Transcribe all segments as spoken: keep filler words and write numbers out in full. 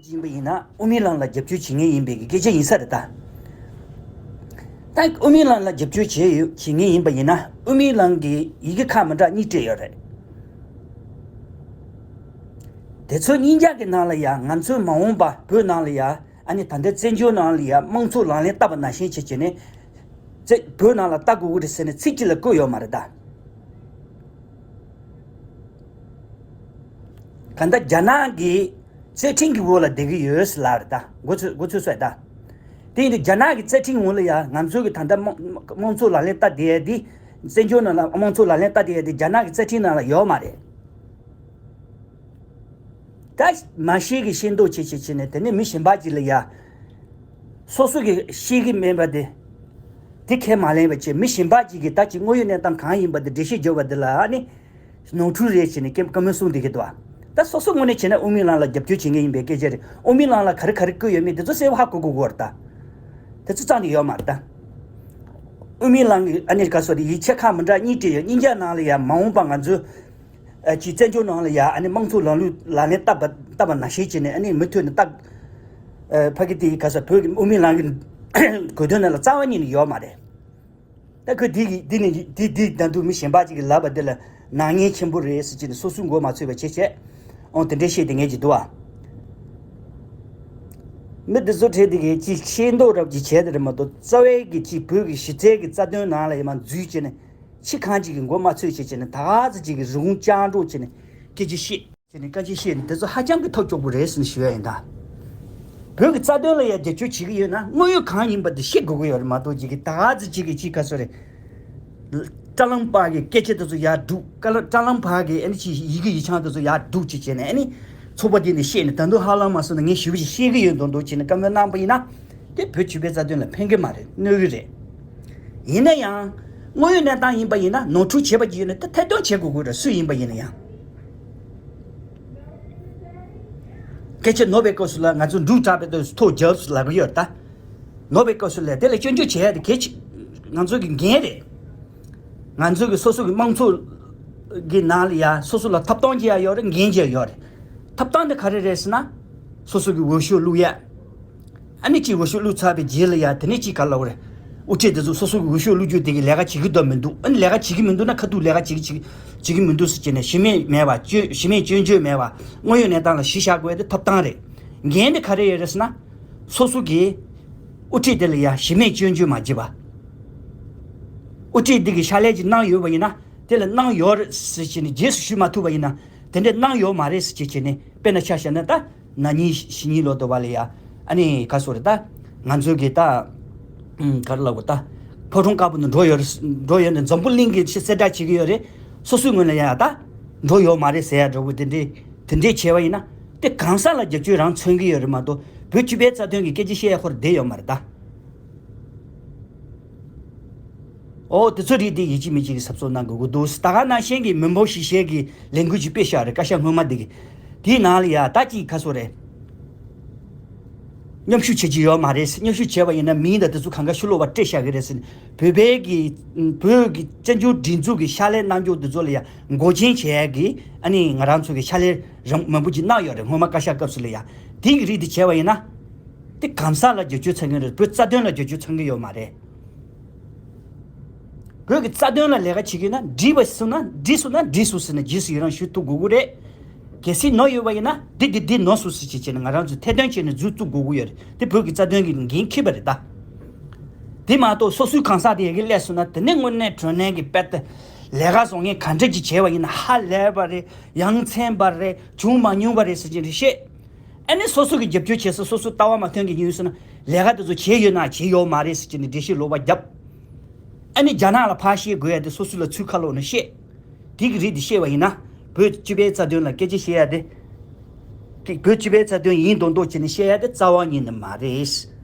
ཡིན་པ་ཡིན་ན་དབུ་མའི་ལམ་ལ་རྒྱབ་སྐྱོར་བྱེད་མཁན་ཡིན་པའི་གི་སྐད་ཆ་ཡིན་ས་རེད་ད། ད་དབུ་མའི་ལམ་ལ་རྒྱབ་སྐྱོར་བྱེད་ཡོད་བྱེད་མཁན་ཡིན་པ་ཡིན་ན་དབུ་མའི་ལམ་གྱི་ཡི་གེ་ཁག་མི་འདྲ་གཉིས་སྤྲད་ཡོད་རེད། དེ་ཚོ་གཉིས་ཀ་གི་ནང་ལ་ཡང་ང་ཚོའི་མ་འོངས་པ་བོད་ནང་ལ་ཡང་ཨ་ནི་ད་ལྟའི་བཙན་བྱོལ་ནང་ལ་ཡང་དམངས་གཙོ་ལག་ལེན་བསྟར་བ་ནང་བཞིན་བྱེད་བྱས་ནས་བཙན་བོད་ནང་ལ་བསྟར་དགོས་ཀྱི་རེད་ཟེར་ནས་ཚིག་གཅིག་ལ་བཀོད་ཡོད་མ་རེད་ད། གང་ལྟར་རྒྱ་ནག་གི་རྩ་ཁྲིམས་ཀྱི་འོག་ལ་བསྡད་ཀྱི་ཡོད་ལབ་རེད་ད། མགོ་ཚོས་མགོ་ཚོས་སོས་ད། དེ་ཡིན་དུས་རྒྱ་ནག་གི་རྩ་ཁྲིམས་འོག་ལ་ཡང་ང་ཚོ་གི་ད་ལྟ་དམངས་དམངས་གཙོ་ལག་ལེན་བསྟར་བསྡད་ཡ་དེ། བཙན་བྱོལ་ནང་ལ་དམངས་གཙོ་ལག་ལེན་བསྟར་བསྡད་ཡ་དེ་རྒྱ་ནག་གི་རྩ་ཁྲིམས་ནང་ལ་ཡོད་མ་རེད། ད་མ་ཤེས་ཀྱི་ཤེས་མདོག་བྱེད་བྱེད་བྱེད་ནས་དེ་ནས་མི་གཞན་པ་ཅིག་ལ་ཡ། སོ་སོ་གི་ཤེས་ཀྱི་མེད་པ་དེ། དེ་ཁས་མ་ལེན་པ་བྱས་མི་གཞན་པ་ཅིག་གིས་ད་ཅིག་དངོས་ཡོད་གནས་སྟངས་གང་ཡིན་པ་དེ་འགྲེལ་བཤད་བརྒྱབ་པ་དེ་ལ་ཨ་ནི། ནོར་འཁྲུལ་རེད་བྱས་ནས་ཀེམ་བཀའ་མོལ་གསུངས་བསྡད་ཀྱི་འདུག་ཨ། ད་སོ་སོ་ངོས་ནས་བྱས་ན་དབུ་མའི་ལམ་ལ་རྒྱབ་སྐྱོར་བྱེད་མཁན་ཡིན་པའི་སྐད་ཆ་རེད། དབུ་མའི་ལམ་ལ་ག་རེ་ག་རེ་བཀོད་ཡོད་མེད་དེ་ཚོ་གསལ་པོ་ཧ་གོ་དགོས་ཀྱི་ཡོད་རེད་ད། དེ་ཚོ་རྩ་ནས་ཡོད་མ་རེད་ད། དབུ་མའི་ལམ་གྱི་ཨ་ནི་ག་སོ་རེད་ཡིག་ཆ་ཁག་མི་འདྲ་གཉིས་སྤྲད་ཡོད། གཉིས་ཀ་ནང་ལ་ཡང་མ་འོངས་པ་ང་ཚོའི་ཨ་ཅིག་བཙན་བྱོལ་ནང་ལ་ཡ་ཨ་ནི་དམངས་གཙོ་ལམ་ལུགས་ལག་ལེན་བསྟར་བ་བསྟར་བ་ནང་བཞིན་བྱས་ནས་ཨ་ནི་མུ་མཐུད་ནས་བསྟར། ཨ་ཕ་གི་དེ་ག་ས་བོད་ཀྱི་དབུ་མའི་ལམ་གྱི་གོ་དོན་ནང་ལ་རྩ་བ་ཉིད་ནས་ཡོད་མ་རེད། ད་ཁོས་དེ་གི་དེ་ནི་དེ་དེ་ད་དུང་མི་གཞན་པ་ཅིག་གིས་ལབ་པ་དེ་ལ་ནག་ཉེས་ཆེན་པོ་རེད་ཟེར་གྱི་ནས་སོ་སོའི་མགོ་མ་ཚོས་པ་བྱེད་བྱས། ཨོང་དེ་འདྲའི་བཤད་དེ་ངས་ཀྱི་འདུག་ཨ། མི་འདི་ཚོ་ཁྲེལ་དེ་གས་ཅིག་ཤེས་མདོག་རབ་ཀྱིས་བྱས་དེ་རེད་མ་གཏོགས་རྩ་བའི་གི་ཅིག་བོད་ཀྱི་གཞི་རྩའི་གི་རྩ་དོན་ནང་ལ་ཡི་མ་འཛུལ་བྱས་ནས། ཕྱི་གང་ཅིག་གི་མགོ་མ་ཚོས་བྱེད་བྱས་ནས་ད་ག་ཚོད་ཅིག་གི་རི་བོང་ཅང་སྒྲོག་བྱས་ནས་སྐད་ཆ་བཤད་བྱས་ནས་སྐད་ཆ་བཤད་ནས་དེ་ཚོ་ཧ་ཅང་གི་ཐབས་སྐྱོ་པོ་རེད་ཟེར་ནས་ཞུ་ཡ་ཡིན་ད། བོད་ཀྱི་རྩ་དོན་ལ་ཡ་རྒྱབ་སྐྱོར་བྱེད་ཀྱི་ཡོད་ན་དངོས་ཡོད་གང་ཡིན་པ་དེ་ཤེས་དགོས་ཀྱི་ཡོད་རེད་མ་གཏོགས་ཅིག་གི་ད་ག་ཚོད་ཅིག་གི་ཅིག་ག་ཚོད་རེད། བཀྲ་ལམ་བར་གྱི་སྐད་ཆ་དེ་ཚོ་ཡར་སྒྲུག་བཀྲ་ལམ་བཀྲ་ལམ་བར་གྱི་ཨ་ནི་ཅིག་ཡི་གེ་ཡིག་ཆ་དེ་ཚོ་ཡར་སྒྲུག་ཅིག་བྱས་ནས་ཨ་ནི་ཚོགས་པ་དེ་ནས་བཤད་ནས་ད་དུང་ཧ་ལམ་མ་སོང་ན་ངས་ཞེ་པོ་ཅིག་ཤེས་ཀྱི་ཡོད་མདོག་མདོག་བྱས་ནས་བཀའ་མོལ་གནང་པ་ཡིན་ན། དེ་བོད་སྤྱི་པའི་རྩ་དོན་ལ་ཕན་གྱི་མ་རེད་གནོད་ཀྱི་རེད། ཡིན་ན་ཡང་། དངོས་ཡོད་གནས་སྟངས་ཡིན་པ་ཡིན་ན་ནོར་འཁྲུལ་བྱས་པ་ཅིག་ཡོད་ན་དེ་ཐེར་འདོན་བྱེད་དགོས་ཀྱི་རེད་སུ་ཡིན་པ་ཡིན་ན་ཡང་། སྐད་ཆ་ནོར་བའི་སྐབས་སུ་ལ་ང་ཚོ་འབྲུག་གྲགས་པའི་དུས་སུ་ཐོག་རྒྱབ་སུ་ལབ་ཀྱི་ཡོད་ད། ནོར་བའི་སྐབས་སུ་ལ་དེ་ལ་སྐྱོན་བརྗོད་བྱས་ཏེ་གལ་ཆེ། ང་ཚོ་གི་འགན་རེད། ང་ཚོ་གི་སོ་སོ་གི་དམངས་གཙོ་གི་ནང་ལ་ཡ་སོ་སོ་ལ་ཐོབ་ཐང་ཅིག་ཡ་ཡོད་རེད་འགན་ཅིག་ཡ་ཡོད་རེད། ཐོབ་ཐང་དེ་ག་རེ་རེད་ཟེར་ན། སོ་སོ་གི་འོས་ཤོག་བླུག་ཡ། ཨ་ནི་གཅིག་འོས་ཤོག་བླུགས་ཚར་བའི་རྗེས་ལ་ཡ་དེ་ནས་གཅིག་ག་ལབ་རེད། དབུ་ཁྲིད་དེ་ཚོ་སོ་སོ་གི་འོས་ཤོག་བླུགས་རྒྱུ་དེ་གི་ལས་ཀ་བྱེད་ཀྱི་འདུག་མི་འདུག་ཨ་ནི་ལས་ཀ་བྱེད་ཀྱི་མི་འདུག་ན་ཁ་ཐུག་ལས་ཀ་བྱེད་ཀྱི་བྱེད་ཀྱི་མི་འདུག་ཟེར་གྱི་ནས་གཞི་མེད་མེད་པ་སྐྱོན་གཞི་མེད་སྐྱོན་བརྗོད་མེད་པ་དངོས་ཡོད་གནས་སྟངས་ལ་གཞི་བཞག་དགོས་ཡ་དེ་ཐོབ་ཐང་རེད། འགན་དེ་ག་རེ་ཡོད་རེད་ཟེར་ན། སོ་སོ་གི་དབུ་ཁྲིད་དེ་ལ་ཡ་གཞི་མེད་སྐྱོན་བརྗོད་མ་བྱེད་པ། དབུ་ཁྲིད་འདི་གི་ཕྱག་ལས་ཅིག་གནང་ཡོད་པ་ཡིན་ན་དེ་ལ་གནང་ཡོད་རེད་ཟེར་བྱས་ནས་རྗེས་སུ་ཞུ་མ་ཐུབ་པ་ཡིན་ན་དེ་འདྲ་གནང་ཡོད་མ་རེད་ཟེར་བྱས་བྱས་ནས་དཔེར་ན་ཆ་བཞག་ན་ད་ན་ནིང་ཕྱི་ཉིན་ལོ་དུ་བ་ལ་ཡ་ཨ་ནི་ག་སོ་རེད་ད་ང་ཚོའི་གི་ད་ག་རེ་ལབ་དགོས་ད་ཕོ་བྲང་དཀར་པོ་ནས་འགྲོ་ཡོད་རེད་འགྲོ་ཡོད་ནས་འཛམ་བུ་གླིང་གི་ཕྱི་གསལ་བསྒྲགས་བྱེད་ཀྱི་ཡོད་རེད་སོ་སོའི་ངོས་ལ་ཡ་ད་འགྲོ་ཡོད་མ་རེད་ཟེར་ཡ་འདྲ་བོ་དེ་འདྲའི་དེ་འདྲའི་བྱས་པ་ཡིན་ན་དེ་གང་ཟག་ལ་རྒྱབ་སྐྱོར་རང་མཚོན་གྱི་ཡོད་རེད་མ་གཏོགས་བོད་སྤྱི་པའི་རྩ་དོན་གྱི་སྐད་ཆ་བཤད་ཡ་ཁོ་རང་བསྡད་ཡོད་མ་རེད་ད། ཨོ་དེ་ཚོ་རིགས་དེ་ཡིད་ཆེས་མི་གཅིག་གི་གཟབ་གཟབ་གནང་དགོས་ཀྱི་འདུག་ད་ག་ནང་བཞིན་གྱི་མི་འབོར་གཞི་བཤད་ཀྱི་ལས་འགུལ་ཅིག་སྤེལ་བཞག་རེད་བཀའ་ཤག་སྔོན་མ་དེ་གི་དེའི་ནང་ལ་ཡ་ད་ཅིག་ཁ་སོ་རེད། མཉམ་ཞུགས་བྱེད་ཀྱི་ཡོད་མ་རེད་མཉམ་ཞུགས་བྱས་པ་ཡིན་ན་མིང་དང་དེ་ཚོ་གང་ག་ཕྱི་ལོགས་པ་སྤྲད་བཞག་གི་རེད་ཟེར་ནས་བོད་པའི་གི་བོད་ཀྱི་བཙན་བྱོལ་སྒྲིག་འཛུགས་ཀྱི་ཕྱག་ལས་གནང་རྒྱུ་དེ་ཚོ་ལ་ཡ་མགོ་མཇལ་བྱས་ཀྱི་ཨ་ནི་ང་རང་ཚོ་གི་ཕྱག་ལས་རང་མང་པོ་ཅིག་གནང་ཡོད་རེད་སྔོན་མ་བཀའ་ཤག་སྐབས་སུ་ལ་ཡ་དེ་གི་རིགས་དེ་བྱས་པ་ཡིན་ན། དེ་གང་ཟག་ལ་རྒྱབ་སྐྱོར་ཚང་གི་རེད་བོད་རྩ་དོན་ལ་རྒྱབ་སྐྱོར་ཚང་གི་ཡོད་མ་རེད། བོད་ཀྱི་རྩ་དོན་ལ་ལས་ཀ་བྱེད་ཀྱི་ན་འགྲིག་པ་སོང་ན་འགྲིག་སོང་ན་འགྲིག་སོང་ཟེར་ན་རྗེས་སུ་ཡི་རང་ཞུ་ཐུབ་དགོས་ཀྱི་རེད། གལ་སྲིད་ནོར་ཡོད་པ་ཡིན་ན་འདི་འདི་འདི་ནོར་སོང་ཟེར་བྱས་བྱས་ན་ང་རང་ཚོས་ཐེར་འདོན་བྱས་ནས་མཛུབ་བཙུགས་དགོས་ཀྱི་ཡོད་རེད་དེ་བོད་ཀྱི་རྩ་དོན་གྱི་འགན་འཁྱེར་བ་རེད་ད། དེ་མ་གཏོགས་སོ་སོའི་གང་ཟག་དེ་ཡ་གི་སླེབས་སོང་ན་དེ་ནས་དངོས་གནས་དྲང་གནས་ཀྱི་དཔེ་ལྟ་ལས་ཀ་བཟོ་མཁན་ག་འདྲ་ཅིག་བྱས་པ་ཡིན་ན་ཧ་ལས་པ་རེད་ཡ་མཚན་པ་རེད་བྱུང་མ་མྱོང་བ་རེད་ཟེར་གྱི་རེད་བཤད། ཨ་ནི་སོ་སོ་གི་རྒྱབ་སྐྱོར་བྱེད་ས་སོ་སོ་ལྟ་བ་མ་མཐུན་གྱི་ཉུང་སོང་ན་ལས་ཀ་དེ་ཚོ་བྱས་ཡོད་ན་བྱས་ཡོད་མ་རེད་ཟེར་གྱི་ནས་འགྲེལ་བཤད་ལོག་པ་བརྒྱབ། ཨ་ནི་རྒྱ་ནག་ལ་ཕར་བཤད་དགོས་ཡ་དེ་སོ་སོ་ལ་ཚུར་ཁ་ལོག་ནས་བཤད། དེ་གི་རིགས་དེ་བཤད་པ་ཡིན་ན་བོད་སྤྱི་པའི་རྩ་དོན་ལ་སྐད་ཆ་བཤད་ཡ་དེ། དེ་བོད་སྤྱི་པའི་རྩ་དོན་ཡིན་མདོག་མདོག་བྱས་ནས་བཤད་ཡ་དེ་རྩ་བ་ཉིད་ནས་མ་རེད།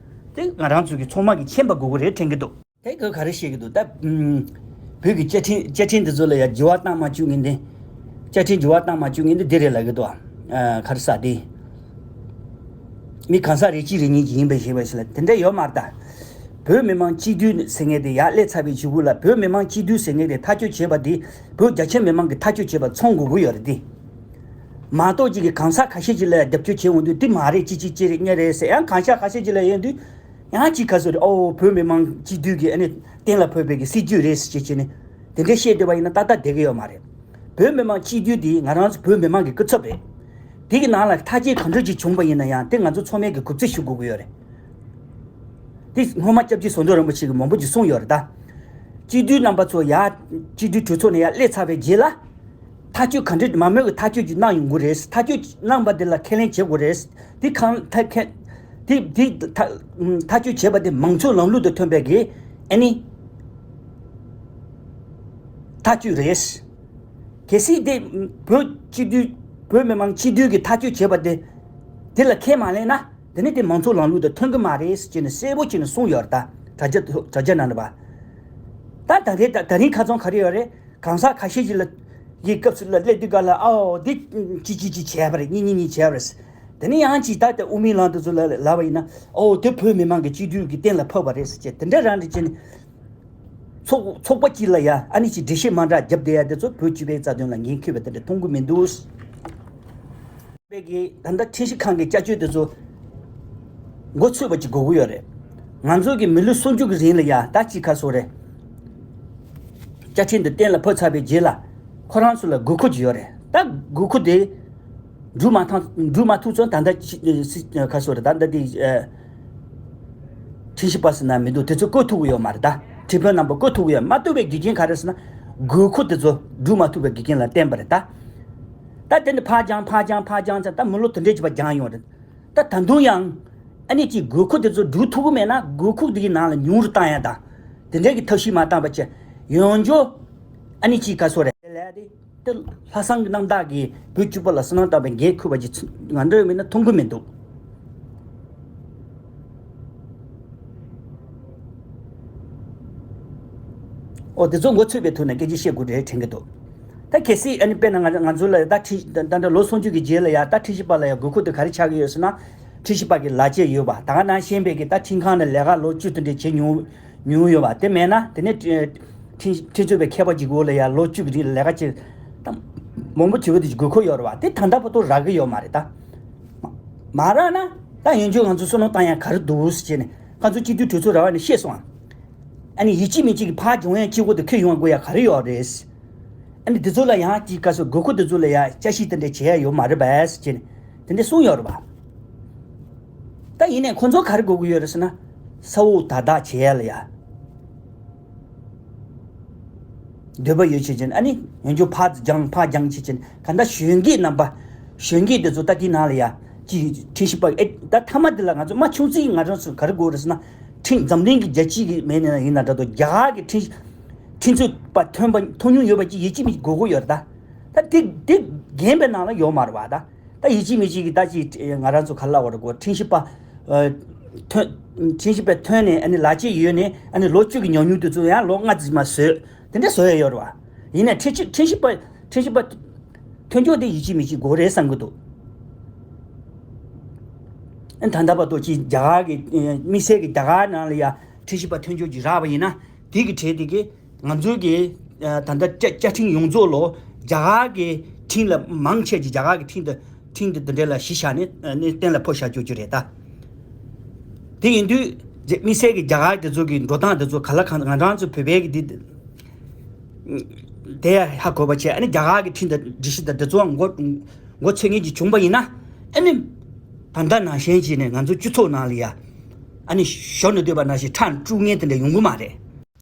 དེ་ང་རང་ཚོ་གི་ཚང་མ་གི་མཁྱེན་པ་དགོས་ཀྱི་རེད་དྲན་གྱི་འདུག་དེ་ག་ག་རེ་བཤད་ཀྱི་འདུག་ད། ཨུམ། བོད་ཀྱི་བཅའ་ཁྲིམས་བཅའ་ཁྲིམས་འདི་ཚོ་ལ་ཡང་འགྱུར་བ་བཏང་མ་བཅུག་མཁན་དེ། བཅའ་ཁྲིམས་འགྱུར་བ་བཏང་མ་བཅུག་མཁན་དེ་འདི་རེད་ལབ་ཀྱི་འདུག་ཨ། ག་རེ་ཟེར་དེ། མི་གང་ཟག་རེ་གཅིག་རེ་གཉིས་ཀྱི་ཡིན་པའི་ཞེས་པ་ཞིག་ལ་དེ་འདྲ་ཡོད་མ་རེད་ད། བོད་མི་མང་སྤྱི་འཐུས་ཟེར་མཁན་དེ་ཡར་སླེབས་ཚར་བའི་གཞུག་གུ་ལ་བོད་མི་མང་སྤྱི་འཐུས་ཟེར་མཁན་དེ་ཐག་གཅོད་བྱས་པ་དེ་བོད་རྒྱ་ཆེ་མི་མང་གིས་ཐག་གཅོད་བྱས་པ་ཚང་དགོས་ཀྱི་ཡོད་རེད་དེ། མ་གཏོགས་ཅིག་གིས་གང་ཟག་ཁ་ཤས་ཅིག་ལ་རྒྱབ་སྐྱོར་བྱེད་འོང་དུས་དེ་མ་རེད། ཅི་ཅི་ཅི་རེད་གཉའ་རེད་ཟེར། ཡང་གང་ཟག་ཁ་ཤས་ཅིག་ལ་ཡོང་དུས་ཡང་ཅིག་ག་ཟེར་རེད། ཨོ་བོད་མི་མང་སྤྱི་འཐུས་ཀྱི་ཨ་ནི་གཏན་ལ་ཕབ་པའི་གི་སྲིད་ཇུས་རེད་ཟེར་བྱས་བྱས་ནས་དེ་འདྲའི་བཤད་བསྡད་པ་ཡིན་ན་ཏག་ཏག་བསྡད་ཀྱི་ཡོད་མ་རེད། བོད་མི་མང་སྤྱི་འཐུས་དེ་ང་རང་ཚོ་བོད་མི་མང་གི་སྐུ་ཚབ་རེད། དེ་གི་ནང་ལ་ཐག་གཅོད་ག་འདྲ་ཅིག་བྱུང་པ་ཡིན་ན་ཡང་དེ་ང་ཚོ་ཚང་མས་གི་གུས་བརྩི་ཞུ་དགོས་ཀྱི་ཡོད་རེད། དེ་སྔོན་མ་སྐྱབས་རྗེ་ཟམ་གདོང་རིན་པོ་ཆེ་གིས་མང་པོ་ཅིག་གསུངས་ཡོད་རེད་ད། སྤྱི་འཐུས་རྣམ་པ་ཚོ་ཡར་སྤྱི་འཐུས་གྲོས་ཚོགས་ནས་ཡར་སླེབས་ཚར་བའི་རྗེས་ལ། ཐག་གཅོད་ག་འདྲ་མང་མོས་ཀྱི་ཐག་གཅོད་ཅིག་གནང་ཡོང་དགོས་རེད། ཐག་གཅོད་གནང་པ་དེ་ལ་ཁས་ལེན་བྱེད་དགོས་རེད། དེ་གང་ཐ་ཁེ་དེ་དེ་ཐག་ཐག་གཅོད་བྱས་པ་དེ་མང་གཙོའི་ལམ་ལུགས་དང་མཐུན་པའི་གི་ཨ་ནི་ཐག་གཅོད་རེད། གལ་སྲིད་དེ་བོད་སྤྱི་འཐུས་བོད་མི་མང་སྤྱི་འཐུས་ཀྱི་ཐག་གཅོད་བྱས་པ་དེ་དེ་ལ་ཁས་མ་ལེན་ན་དེ་ནི་དེ་མང་གཙོའི་ལམ་ལུགས་དང་མཐུན་གི་མ་རེད་ཟེར་ནས་གསལ་པོ་བྱས་ནས་གསུངས་ཡོད་རེད་ད། དྲ་རྒྱ་དྲ་རྒྱ་ནང་ལ་བ། ད་ད་རེས་ད་ད་རིང་ཁ་སང་ག་རེ་ཡོད་རེད། གང་ཟག་ཁ་ཤས་ཤིག་ལ་གི་སྐབས་སུ་ལ་སླེབས་དུས་ག་ལ་ཨའོ་འདི་ཅི་ཅི་ཅི་བྱས་པ་རེད། གཉིས་གཉིས་གཉིས་བྱས་པ་རེད། དེ་ནས་ཡང་ཅིག་ད་ལྟ་དབུ་མའི་ལམ་དེ་ཚོ་ལ་ལབ་པ་ཡིན་ན་ཨའོ་དེ་བོད་མི་མང་གི་སྤྱི་འཐུས་ཀྱི་གཏན་ལ་ཕབ་པ་རེད་ཟེར་བྱས་དེ་འདྲ་རང་རེད་བྱས་ནས་ཚོགས་ཚོགས་པ་གཅིག་ལ་ཡ་ཨ་ནི་ཅིག་འགྲེལ་བཤད་མ་འདྲ་བརྒྱབ་བསྡད་ཡ་དེ་ཚོ་བོད་སྤྱི་པའི་རྩ་དོན་ལ་འགན་འཁྱེར་བ་དེ་འདྲ་མཐོང་གི་མི་འདུག་པའི་གི་ད་ལྟ་ཁྲིམས་ཞིབ་ཁང་གི་བསྐྱར་བཅོས་དེ་ཚོ་མགོ་ཚོས་པ་ཅིག་དགོས་ཀྱི་ཡོད་རེད། ང་ཚོ་གི་མི་ལོ་སུམ་ཅུ་གི་རིང་ལ་ཡ་ད་ཅིག་ག་སོ་རེད། བཅའ་ཁྲིམས་འདི་གཏན་ལ་ཕབ་ཚར་བའི་རྗེས་ལ་ཁོ་རང་ཚོ་ལ་དགོས་མཁོ་ཅིག་ཡོད་རེད། ད་དགོས་མཁོ་དེ་འགྲུབ་མ་ཐང་འགྲུབ་མ་ཐུབ་ཚོད་ད་ལྟ་ཅི་སི་ག་སོ་རེད། ད་ལྟ་དེ་ཁྲིམས་ཞིབ་པ་ཟེར་ན་མི་འདུག་དེ་ཚོ་བསྐོ་ཐུབ་ཀྱི་ཡོད་མ་རེད། ད་ཁྲིམས་དཔོན་རྣམ་པ་བསྐོ་ཐུབ་ཀྱི་ཡོད་མ་ཐུབ་པའི་རྒྱུ་རྐྱེན་ག་རེ་ཟེར་ན་དགོས་མཁོ་དེ་ཚོ་འགྲུབ་མ་ཐུབ་པའི་རྒྱུ་རྐྱེན་ལ་བརྟེན་པ་རེད་ད། ད་དེ་ནི་ཕར་འགྱངས་ཕར་འགྱངས་ཕར་འགྱངས་ཙང་ད་མི་ལོ་དེ་འདྲས་ཅིག་བར་འགྱངས་ཡོང་རེད། ད་ད་དུང་ཡང་ཨ་ནི་ཅིག་དགོས་མཁོ་དེ་ཚོ་སྒྲུབ་ཐུབ་ཀྱི་མེད་ན་དགོས་མཁོ་དེ་གི་ནང་ལ་ཉུང་རུ་བཏང་ཡ་དང་དེ་འདྲས་ཀྱི་ཐབས་ཤེས་མ་བཏང་པ་བྱས་ཡོང་རྒྱུ་ཨ་ནི་ཅིག་ག་སོ་རེད་ལས་དེ་དེ་ལྷག་བསམ་གྱི་རྣམ་དག་གིས་བོད་སྤྱི་པ་ལ་བསོད་ནམས་བཏང་བའི་འགན་འཁུར་བ་ཅིག་ང་འདྲ་ཡོད་མེད་ན་མཐོང་གི་མི་འདུག་ཨོ་དེ་ཚོ་མགོ་ཚོས་པའི་ཐོག་ནས་སྐད་ཆ་བཤད་དགོས་རེད་དྲན་གྱི་འདུག་ད་གལ་སྲིད་ཨ་ནི་དཔེར་ན་ང་ང་ཚོ་ལ་ད་ཁྲི་ད་ད་ལོ་སུམ་ཅུ་གི་རྗེས་ལ་ཡ་ད་ཁྲིམས་ཞིབ་པ་ལ་ཡ་དགོས་མཁོ་དེ་ག་རེ་ཆགས་ཀྱི་ཡོད་ཟེར་ན་ཁྲིམས་ཞིབ་པ་གི་ལག་ཁྱེར་ཡོད་པ་ད་ག་ནང་གཞན་པའི་གི་ད་ཁྲིམས་ཁང་ནས་ལས་ཀ་ལོ་བཅུ་དེ་འདྲས་བྱེད་མྱོང་མྱོང་ཡོད་པ་དེ་མེད་ན་དེ་ནས་ཁྲིམས་ཁྲིམས་རྩོད་པའི་མཁས་པ་གཅིག་འོག་ལ་ཡ་ལོ་བཅུ་གི་རིང་ལས་ཀ་བྱེད་ད་མང་པོ་བྱེད་པ་དེ་དགོས་མཁོ་ཡོད་རེད་བ་དེ་ད་ལྟ་བར་དུ་རག་གི་ཡོད་མ་རེད་ད། མ་རག་ན་ད་ཡང་ཁྱོད་ང་ཚོ་བསོད་ནམས་བཏང་ཡ་ག་རེ་འདུག་ཟེར་བྱས་ནས་ང་ཚོ་སྤྱི་འཐུས་གྲོས་ཚོགས་ར་བ་ནས་བཤད་སོང་ཨ། ཨ་ནི་ཡིད་ཆེས་མི་གཅིག་གིས་ཕར་སྦྱོང་ཡ་གཅིག་པོ་དེ་ཁྱོད་ཡོང་དགོས་ཡ་ག་རེ་ཡོད་རེད། ཨ་ནི་དེ་ཚོ་ལ་ཡང་གཅིག་ག་སོ་དགོས་མཁོ་དེ་ཚོ་ལ་ཡ་བསྐྱར་ཞིབ་དེ་འདྲ་བྱེད་ཡ་ཡོད་མ་རེད་པས་ཟེར་བྱས་ནས་དེ་འདྲ་གསུངས་ཡོད་རེད་པ། ད་ཡིན་ནའི་ཁོ་ཚོ་ག་རེ་དགོས་ཀྱི་ཡོད་རེད་ཟེར་ན་ས་འོག་དག་དག་བྱེད་ཡ་ལ་ཡ། འདོད་པ་ཡོད་བྱེད་ཅན་ཨ་ནི་ཡོན་ཆོ་ཕ་ཙི་སྦྱང་ཕ་སྦྱང་བྱེད་ཅན་ག་འདྲ་གཞོན་སྐྱེས་རྣམ་པ་གཞོན་སྐྱེས་དེ་ཚོ་ད་དེའི་ནང་ལ་ཡ་ཅི་ཁྲིམས་ཞིབ་པ་ཨེ་ད་མཐའ་མ་དེ་ལ་ང་ཚོ་མ་ཆུང་ཙིག་ང་རང་ཚོ་ག་རེ་དགོས་རེད་ཟེར་ན་ཁྲིམས་འཛམ་གླིང་གི་རྒྱལ་སྤྱི་གི་མེད་ནས་ཡིན་ན་འདྲ་དོ་རྒྱ་གར་གི་ཁྲིམས་ཁྲིམས་རྩོད་པ་ཐོན་པ་ཐོན་མྱོང་ཡོད་པ་ཅིག་ཡིད་ཆེས་མི་དགོས་དགོས་ཡོད་རེད་ད། ད་དེ་དེ་རྒན་པའི་ནང་ལ་ཡོད་མ་རེད་བ་ད། ད་ཡིད་ཆེས་མི་ཆེས་ཀྱི་ད་ཅི་ང་རང་ཚོ་ག་ལ་བར་གོ་ཁྲིམས་ཞིབ་པ་ཐོན་ཁྲིམས་ཞིབ་པ་ཐོན་ནས་ཨ་ནི་ལག་ཁྱེར་ཡོད་ནས་ཨ་ནི་ལོ་བཅུ་གི་ཉམས་མྱོང་དེ་ཚོ་ཡང་ལོ་ལྔ་ཙམ་མ་བཟོས་དེ་འདྲ་བཟོ་ཡ་ཡོད་རེད་བ། ཡིན་ནའི་ཁྲིམས་ཞིབ་ཁྲིམས་ཞིབ་པ་ཁྲིམས་ཞིབ་པ་ཐོན་ཆོག་དེ་ཡིད་ཆེས་མི་ཆེས་དགོས་རེད་བསམ་གི་འདུག་ཨ་ད་ལྟ་བར་དུ་ཅི་རྒྱ་གར་གི་དམིགས་བསལ་གི་རྒྱ་གར་ནང་ལ་ཡ་ཁྲིམས་ཞིབ་པ་ཐོན་ཆོག་ཅིག་རག་པ་ཡིན་ན་དེ་གི་གྲས་དེ་གི་ང་ཚོའི་གི་ད་ལྟ་བཅའ་བཅའ་ཁྲིམས་ཡོངས་རྫོགས་ལོ་རྒྱ་གར་གི་ཁྲིམས་ལ་མང་ཆེ་གི་རྒྱ་གར་གི་ཁྲིམས་དེ་ཁྲིམས་དེ་འདི་འདྲ་ལ་གཞི་བཞག་ནས་ནས་གཏན་ལ་ཕབ་བཞག་རྒྱུ་རྒྱུ་རེད་ད། དེ་ཡིན་དུས་རྒྱ་དམིགས་བསལ་གི་རྒྱ་གར་དེ་ཚོ་གི་འགྲོ་སྟངས་དེ་ཚོ་ག་ལ་གང་ང་རང་ཚོ་བོད་པའི་གི་འདི་དེ་ཧ་གོ་བ་བྱས་ཨ་ནི་རྒྱ་གར་གི་ཁྲིམས་དང་སྒྲིག་གཞི་དང་དེ་ཚོ་མགོ་མགོ་ཚོས་མཁན་གྱི་བྱུང་པ་ཡིན་ན་ཨ་ནི་ད་ལྟ་ནང་བཞིན་བྱས་ནས་ང་ཚོ་སྤྱི་ཚོགས་ནང་ལ་ཡ་ཨ་ནི་ཞོར་ནས་སྡོད་པ་ནང་བཞིན་ཁྲག་དཀྲུག་མཁན་དེ་འདྲ་ཡོང་གི་མ་རེད།